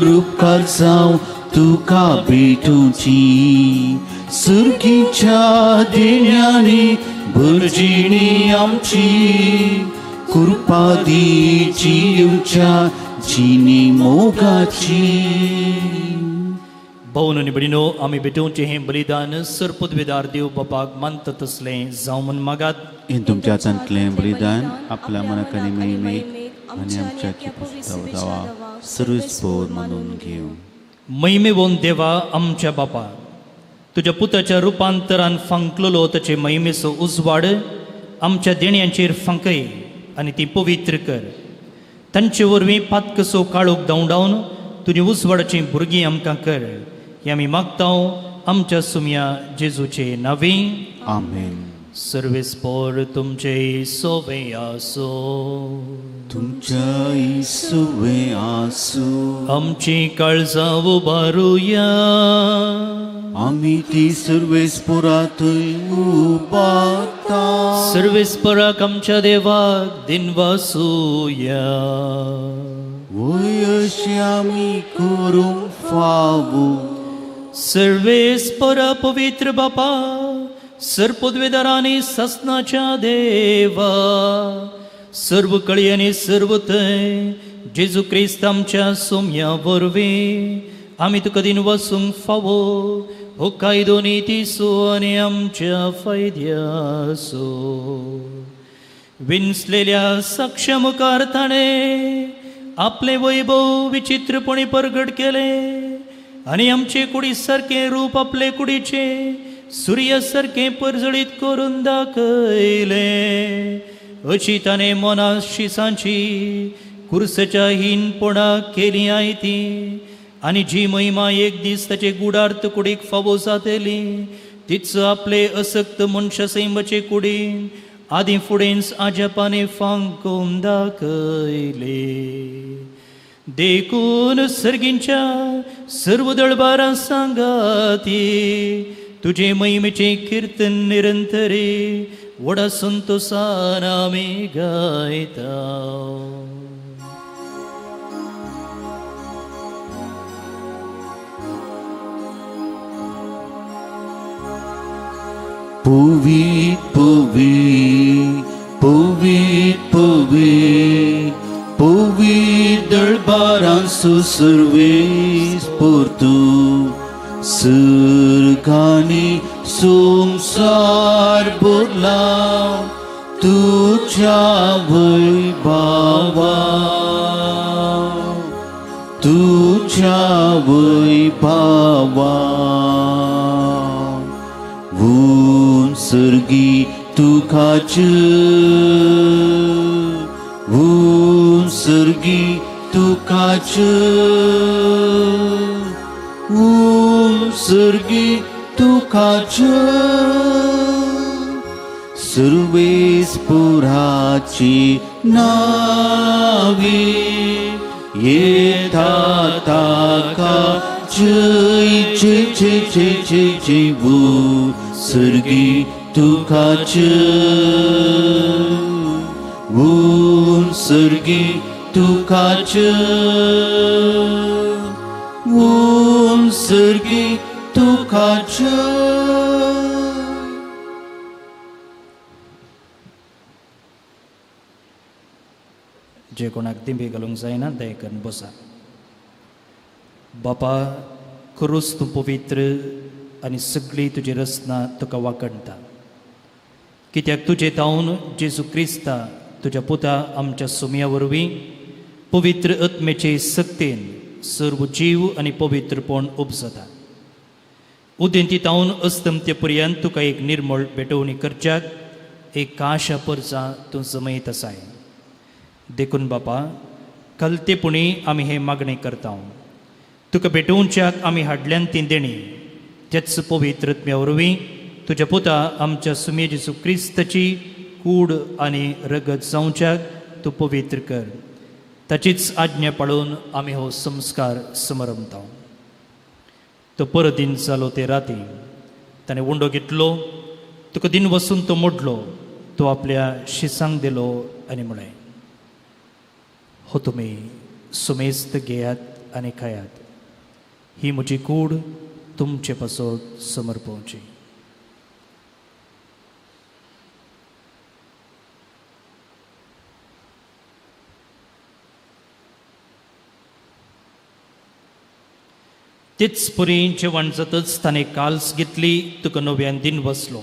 रुपकार जावन तुका भेटोवची सुर्गीच्या देण्यांनी भुरजीणी आमची कृपा दी जियेवच्या जिनी मोगाची. भावन आनी भयणीनो, आमी भेटोवचें हें बलिदान सरपदवेदार देव बापाक मानता तसलें जावं म्हूण मागात. हें तुमच्या हातांतलें बलिदान आपल्या मनाक आनी महिमेक आनी आमच्या दावा सर्वेस्पोर मानून घेवं. महिमेवोन देवा आमच्या बापा, तुज्या पुताच्या रुपांतरान फांकलेलो ताचे महिमेचो उजवाड आमच्या देण्यांचेर फांकय आनी ती पवित्र कर. तांचे वरवीं पातकसो काळोख धांवडावन तुजी उजवाडाचीं भुरगीं आमकां कर. हें आमी मागता आमच्या सुमया जेजूचे नांवी. आमेन. सर्वेस्पोर तुमचे सोवे आसो. तुमच्या सोवे आसो. आमची काळजां उबारुया. आमी ती सर्वेस्पोरांतय उबारता. सर्वेस्पोराक आमच्या देवाक दिनवासुया. वय अशें आमी करूंक फावो. सर्वेस्पोरा पवित्र बापा, सर्पद्वेदारांनी ससनाच्या देवा, सर्व कळी आनी सर्व थंय जेजू क्रिस्त आमच्या सोम्या वरवीं आमी तुका दिनवासूंक फावो हो कायदो नितीचो आनी आमच्या फायद्याचो. विंचलेल्या साक्ष्या मुखार ताणें आपलें वैभव विचित्रपणी परगट केलें आनी आमचे कुडी सारकें रूप आपले कुडीचें सुर्या सारकें परजळीत करून दाखयलें. अशी ताणें मना शिसांची कुर्सच्या हीनपणाक केली आयती आनी जी महिमा एक दीस ताचे गुडार्थ कुडीक फावो जातली तीच आपले असक्त मनशा सैमाचे कुडीन आदीं फुडेंच आजापाने फांकून दाखयले. देखून सर्गींच्या सर्व दळबारां सांगाती तुजे महिमेचें किर्तन निरंतरे व्हडा संतोसान आमी गायता. पवित पवित पवित पवित पवित दळबारांचो सर्वेस्पोर तूं सर्गांनी संवसार भरला तुज्या वैभवा तुज्या वैभवा सर्गी तुकाच ऊन सर्गी तुकाच ऊन सर्गी तुकाच. सुरवेस्पुराची नावी येता ताका जय जय जय जय जय जय वू सर्गी तुका जय वू सर्गी तुका जय वू सर्गी तुका जय. जे कोणाक दिंबी घालूंक जायना दया करून बसा. बापा क्रूस तूं पवित्र आनी सगळी तुजी रचना तुका वाखणटा, कित्याक तुजे तावन जेजू क्रिस्ता तुज्या पुता आमच्या सुमया वरवीं पवित्र आत्म्याचे सक्तेन सर्व जीव आनी पवित्रपण उपजता. उदेंती तावन अस्तमते पर्यंत तुका एक निर्मळ भेटवणी करच्याक एक काशा परचा तूं जमयत आसाय. देखून बापा कलतेपणी आमी हें मागणें करता, तुका भेटोवच्याक आमी हाडल्यान ती देणी तेच पवित्र आत्म्या वरवीं तुज्या पुता आमच्या सुमे जेजू क्रिस्ताची कूड आनी रगत जावच्याक तूं पवित्र कर. ताचीच आज्ञा पाळून आमी हो संस्कार समरमता. तो परत दिन जालो ते राती ताणें उंडो घेतलो, तुका दिन वसून तो मोडलो, तो आपल्या शिसांक दिलो आनी म्हळें, हो तुमी सुमेस्त घेयात आनी खायात, ही म्हजी कूड तुमचे पासत समर्पवची. तेच परी जेवण जातच ताणें काल्स घेतली, तुका नव्यान दिन बसलो,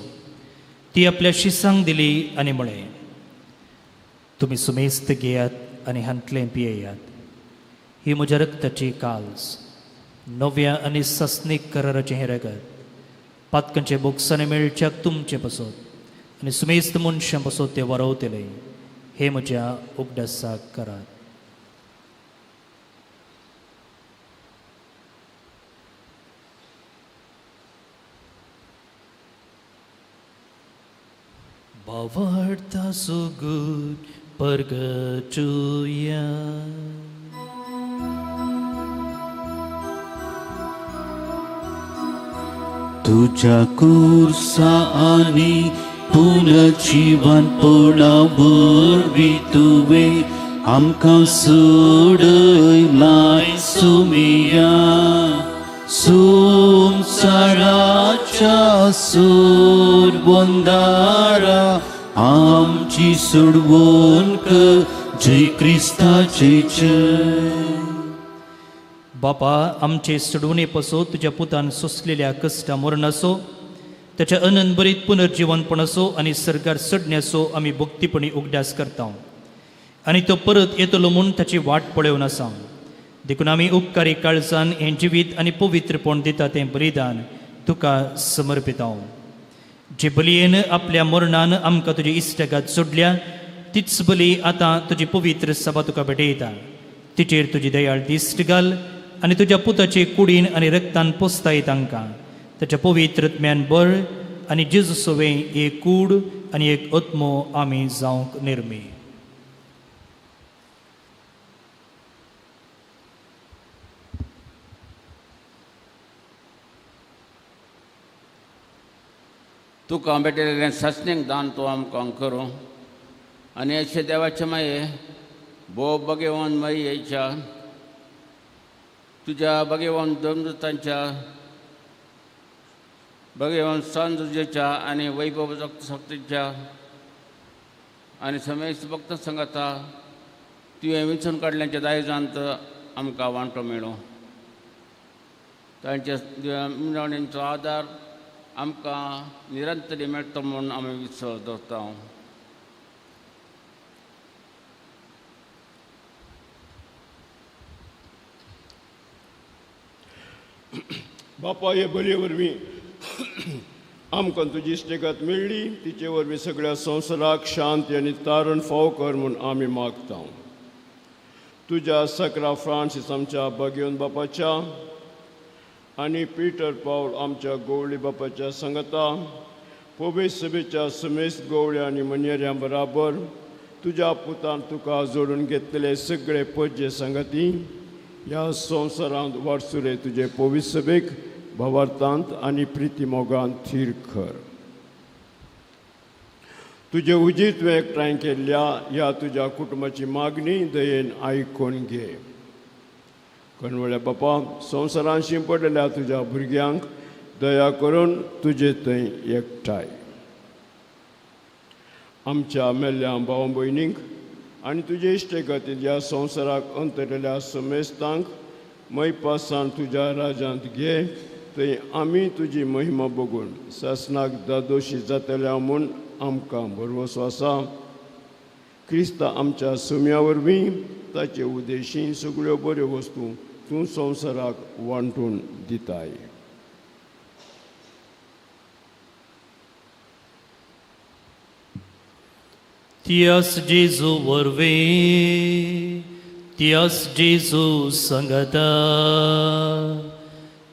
ती आपल्या शिसांक दिली आनी म्हळें, तुमी सुमेस्त घेयात आनी हांतलें पियेयात, ही म्हज्या रक्ताची काल्स, नव्या आनी सासणीक कराराचें हें रगत, पातकांचे बोगसाने मेळच्याक तुमचे पासत आनी सुमेस्त मनशां पासत तें वरवतलें, हें म्हज्या उगडासाक करात. भावार्था सुगूर परगटुया. तुझ्या कुर्सा आनी पुनर्जीवनपणा वरवीं तुवें आमकां सोडयलाय सुमिया, संवसाराच्या सोडवंदारा आमची सोडवण कर, जय क्रिस्ताचे जय. बापा आमचे सोडवणे पासून तुज्या पुतान सोंसलेल्या कश्टा मरणाचो, ताच्या अनंतभरीत पुनर्जीवनपणाचो आनी सर्गार चडण्याचो आमी भक्तीपणी उगडास करता आनी तो परत येतलो म्हूण ताची वाट पळोवन आसा. देखून आमी उपकारी काळजान हें जिवीत आनी पवित्रपण दिता तें बलिदान तुका समर्पिता. जे बलयेन आपल्या मरणान आमकां तुजी इश्टागत सोडल्या तीच बली आतां तुजी पवित्र सभा तुका भेटयता. तिचेर तुजी दयाळ दिश्ट घाल आनी तुज्या पुताचे कुडीन आनी रक्तान पोसताय तांकां ताच्या पवित्र आत्म्यान बळ आनी जेजू सवें एक कूड आनी एक आत्मो आमी जावंक निर्मी. तुका भेटिल्लें सासणीक दान तूं आमकां करूं आनी अशें देवाचे माये भोव भगेवन मायेच्या तुज्या भगेवन दमदूतांच्या भगेवन सांजुजेच्या आनी वैभव शक्तीच्या आनी समेस्त भक्त संगता तुवें विंचून काडल्यांच्या दायजांत आमकां वांटो मेळूं. तांच्या विनवणेंचो आदार आमकां निरंतरी मेळटा म्हूण आमी विश्वास दवरता. बापा हे बलये वरवीं आमकां तुजी इश्टेगत मेळ्ळी, तिचे वरवीं सगळ्या संवसाराक शांती आनी तारण फाव कर म्हूण आमी मागता. तुज्या सकरा फ्रांसीस आमच्या भगेवन बापाच्या आनी पीटर पावल आमच्या गोवळी बापाच्या संगता पवित्र सभेच्या समेस्त गवळ्या आनी मनयेऱ्यां बराबर तुज्या पुतान तुका जोडून घेतलेले सगळे पज्जे सांगाती ह्या संवसारांत वारसुरे तुजे पवित्र सभेक भावार्थांत आनी प्रिती मोगांत थीर कर. तुजे उजीर तुवें एकठांय केल्ल्या ह्या तुज्या कुटुंबाची मागणी दयेन आयकून घे. कणवळ्या बापा, संवसारांत शिंपडलेल्या तुज्या भुरग्यांक दया करून तुजे थंय एकठांय. आमच्या मेल्ल्या भाव भयणींक आनी तुजे इश्टेगतीन ह्या संवसाराक अंतरलेल्या समेस्तांक मैपासान तुज्या राजांत घे, थंय आमी तुजी महिमा बघून सासणाक दादोशी जातल्या म्हूण आमकां भरवसो आसा. क्रिस्ता आमच्या सुम्या वरवीं ताचे उद्देशी सगळ्यो बऱ्यो वस्तू तूं संवसाराक वांटून दिताय. त्यास जेजू वरवीं, त्यास जेजू संगता,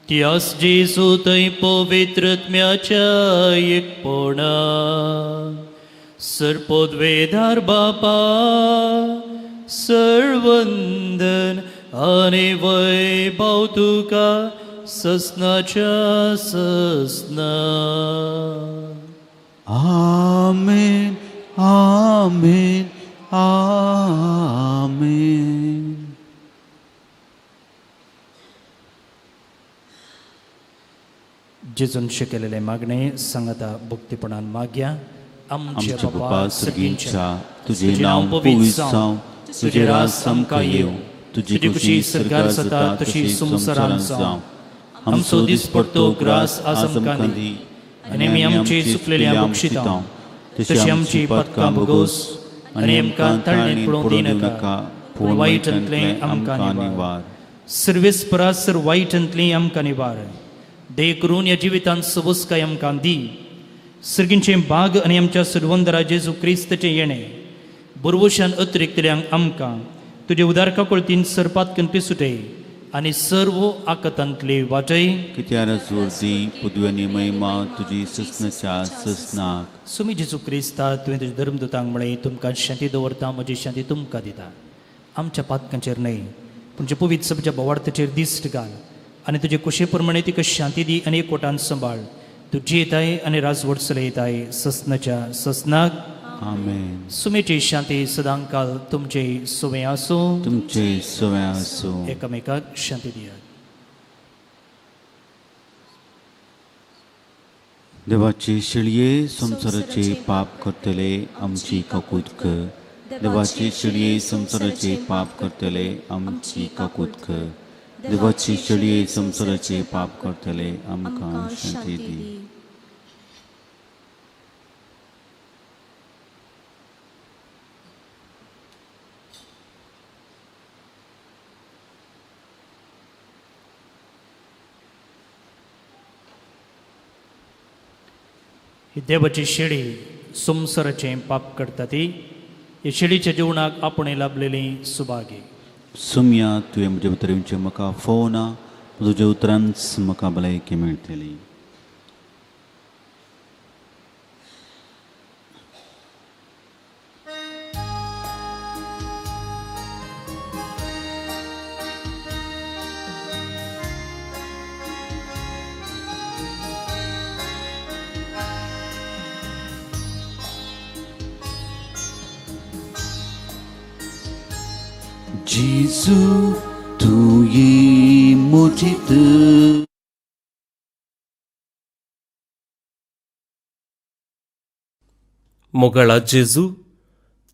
त्यास जेजू थंय पवित्रत्म्याच्या एकपणा सर्पोद्वेदार बापा सर्वंदन आनी वैभव तुका ससनाच्या ससना. आमेन आमेन आमेन. जेजून शिकयलेलें मागणें सांगाता भक्तीपणान मागया. आमच्या बापा सर्गींच्या, तुजें नांव पवित्र जावं, तुजें राज आमकां येवं, तुजी खुशी सर्गार जाता तशी संवसारांत जावं. आमचो दिसपडतो ग्रास आज आमकां दी आनी आमी आमची चुकलेल्या बक्षिता तशी आमची पातकां भोगोस आनी आमकां ताळणेंत पडोवंक दिनाका, पूण वायटांतलें आमकां निवार. सर्वेस्परा सर वायटांतलें आमकां निवार. दया करून ह्या जिवितांत सबसकाय आमकां दी. सर्गींचें भाग आनी आमच्या सर्वंदरा जेजू क्रिस्ताचें येणें बरवशान अतिरिक्तल्यांक आमकां तुजे उदार काकुळतीन सरपात पिसुटे आनी सर्व आकतांतले वाटय. कित्यार जोर दी पदवी महिमा तुजी ससनाच्या ससनाक. सुमी जेजू क्रिस्ता, तुवें तुज्या धर्मदूतांक म्हळें, तुमकां शांती दवरता, म्हजी शांती तुमकां दिता. आमच्या पातकांचेर न्हय पूण जे पवित्र सभेच्या बोवार्थाचेर दिश्ट घाल आनी तुजे कुशे प्रमाणे तिका शांती दी आनी एकवटान सांबाळ. तूं जियेताय आनी राजवट चलयताय ससनाच्या ससनाक. आमेन. सुमेची शांती सदांकाल तुमचे सुवें आसूं. तुमचे सुवें आसूं. एकामेकाक शांती दियात. देवाचे शेळये संवसाराचे पाप करतले आमची काकूत कर. देवाचे शेळये संवसाराचे पाप करतले आमची काकूत कर. देवाचे शेळये संवसाराचे पाप करतले आमकां शांती दी. ही देवाची शेळी संवसाराचें पाप करता ती हे शेळीच्या जेवणाक आपणें लाभलेली सुभागी. सुम्या, तुवें म्हज्या भितर येवचें म्हाका फोवना, तुज्या उतरांच म्हाका भलायकी मेळटली. जेजू तूं ये म्हजेत. मोगाळा जेजू,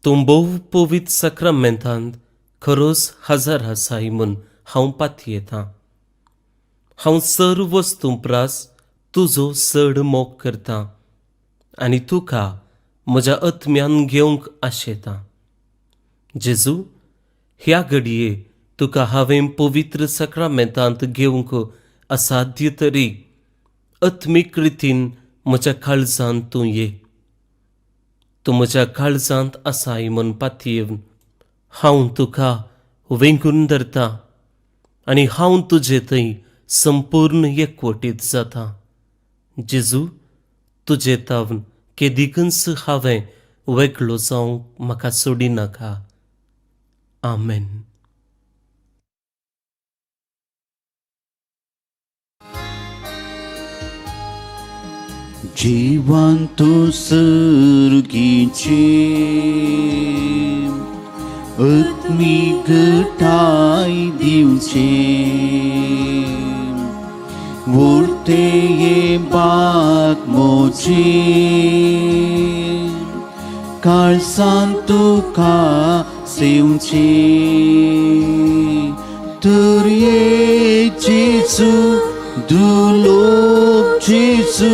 तूं भोव पवित्र साक्रामेंतांत खरोच हजर आसाय म्हूण हांव पातयेतां. हांव सर्व वस्तूं प्रास तुजो चड मोग करतां आनी तुका म्हज्या आत्म्यान घेवंक आशेतां. जेजू, ह्या घडये तुका हांवें पवित्र साक्रामेंतांत घेवंक असाध्य तरी आत्मीक रितीन म्हज्या काळजांत तूं ये. तूं म्हज्या काळजांत आसाय म्हूण पातयेवन हांव तुका वेंगून धरतां आनी हांव तुजे थंय संपूर्ण एकवटीत जाता. जेजू, तुजे तावन केदिकूच हांवें वेगळो जावंक म्हाका सोडिनाका. आमेन. जीवन तूं सर्गीचें आत्मीक घटाय दिवचें उरते हे बाग मोचे काळसान तुका सेवचें तर ये जेजू दुलोक जेजू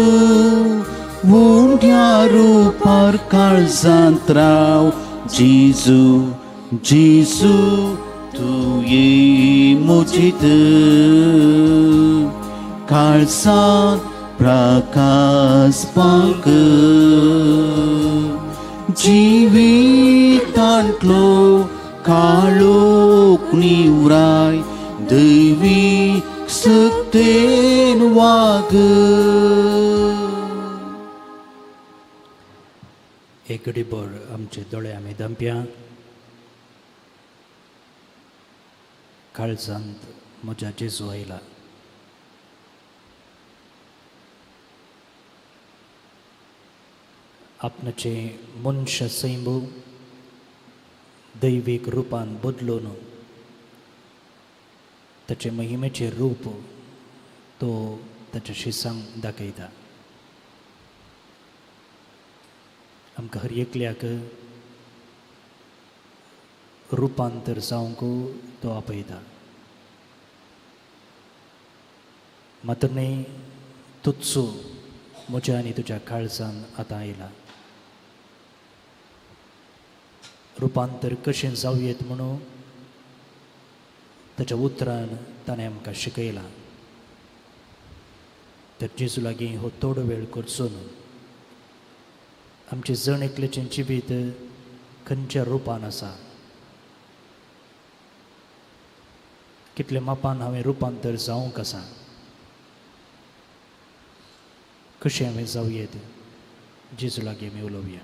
उंड्या रुपार काळजांत राव जेजू जेजू तूं ये म्हजेत काळजांत प्रकाश पांक जिवितांतलो काळोख निवराय दैवी सक्तेन वाग. एक घडीभर आमचे दोळे आमी दंपया. काळजांत म्हज्या जेजू आयला. आपणाचें मनशा सैम दैवीक रुपान बदलून ताचे महिमेचें रूप तो ताच्या शिसांक दाखयता. आमकां हर एकल्याक रुपांतर जावंक तो आपयता. मात्र न्हय तुच्चो म्हज्या आनी तुज्या काळजान आतां आयला. रुपांतर कशें जावं येत म्हणून ताच्या उतरान ताणें आमकां शिकयलां. तर जेजू लागीं हो थोडो वेळ करचो न्हू. आमचें जण एकल्याचें जिवीत खंयच्या रुपान आसा, कितल्या मापान हांवें रुपांतर जावंक आसा, कशें हांवें जावं येत, जेजू लागीं आमी उलोवया.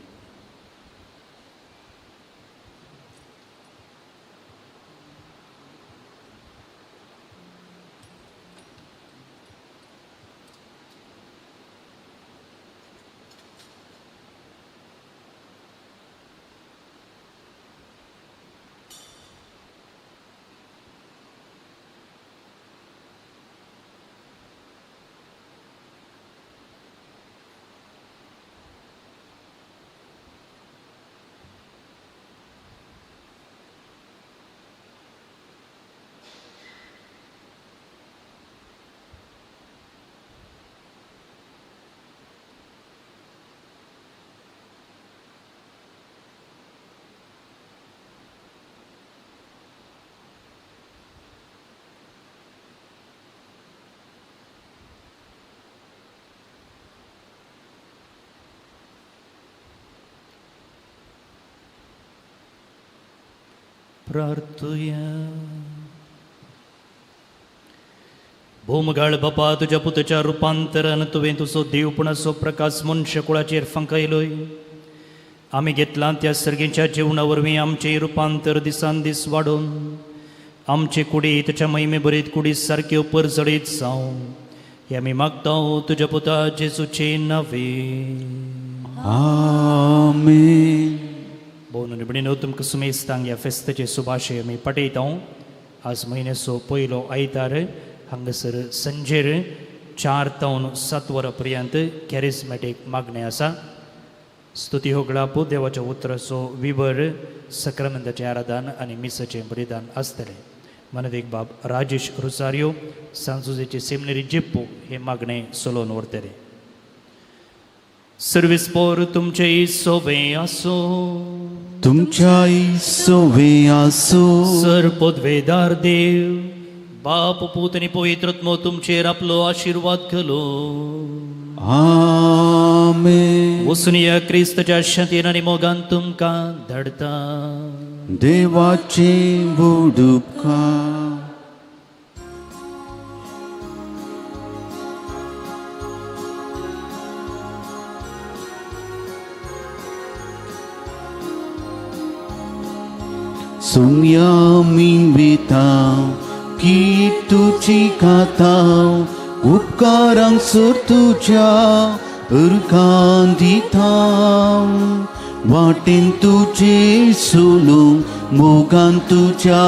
प्रार्थुया. भोमगाळ बापा, तुज्या पुताच्या रुपांतरान तुवें तुजो देवपणाचो प्रकाश मनशा कुळाचेर फांकायलोय. आमी घेतलां त्या सर्गीच्या जेवणा वरवीं आमचें रुपांतर दिसान दीस वाडोवन आमचे कुडी तुज्या महिमे भरीत कुडी सारक्यो परजळीत जावं हें आमी मागता तुज्या पुता जेजूचे नांवे. आमेन. भोवन भयणीनो, तुमकां सुमेस्तांक ह्या फेस्ताचे सुभाशे आमी पाठयता. आज म्हयन्याचो पयलो आयतार हांगासर संजेर 4 तावन 7 वरां पर्यंत कॅरिस्मॅटीक मागणें आसा. स्तुती होगळापू देवाच्या उतराचो विवर, सक्रामेंताचें आराधन आनी मिसाचें बलिदान आसतलें. मनदीक बाब राजेश रोसारियो, सांजुजेचे सेमिनरी जेप्पू हे मागणें चलोवन व्हरतले. सर्वीस पोर तुमचे सोवे आसो, तुमच्याय सोवे आसो. सर पदवेदार देव बाप पूत आनी पवित्र आत्मो तुमचेर आपलो आशिर्वाद घालो. आमेन. वचून क्रिस्ताच्या शांतीन आनी मोगान तुमकां धाडटा. देवाचे व्हड उपकार. सोम्या मी वेता की तुजी गाता उपकारांक सर तुज्या उरकां दिता वाटेन तुजे सोलूंक मोगान तुज्या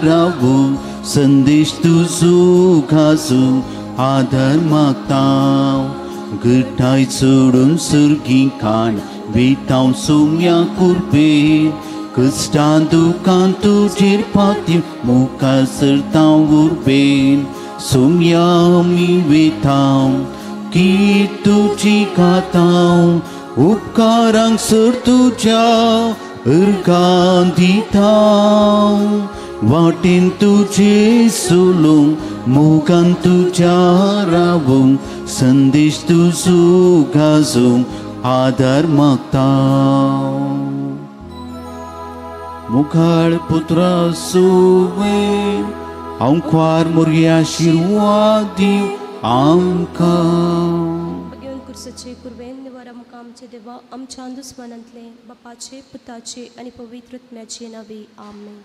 रावूं संदेश तुजो घासूं आदार मागता गठाय सोडून सुर्गी खाण वेतांव सोम्या कुरपे कश्टां दुकान तुजेर पाती मुखार सरतां उर्बेन सोम्या मी वेतांव की तुजी गातांव उपकारांक सर तुज्या उर्गां दिता वाटेन तुजे सोलूंक मोगान तुज्या रावूंक संदेश तुजो गाजोवंक आदार मागता मुखाळ पुत्रा सुवे हांव ख्वार मोरया आशिर्वाद दिव आमकां घेवन कुर्साचे कुर्वेन निवार आमकां आमचे देवा आमच्या दुस्मानांतले बापाचे पुताचे आनी पवित्र आत्म्याचे नावे. आमेन.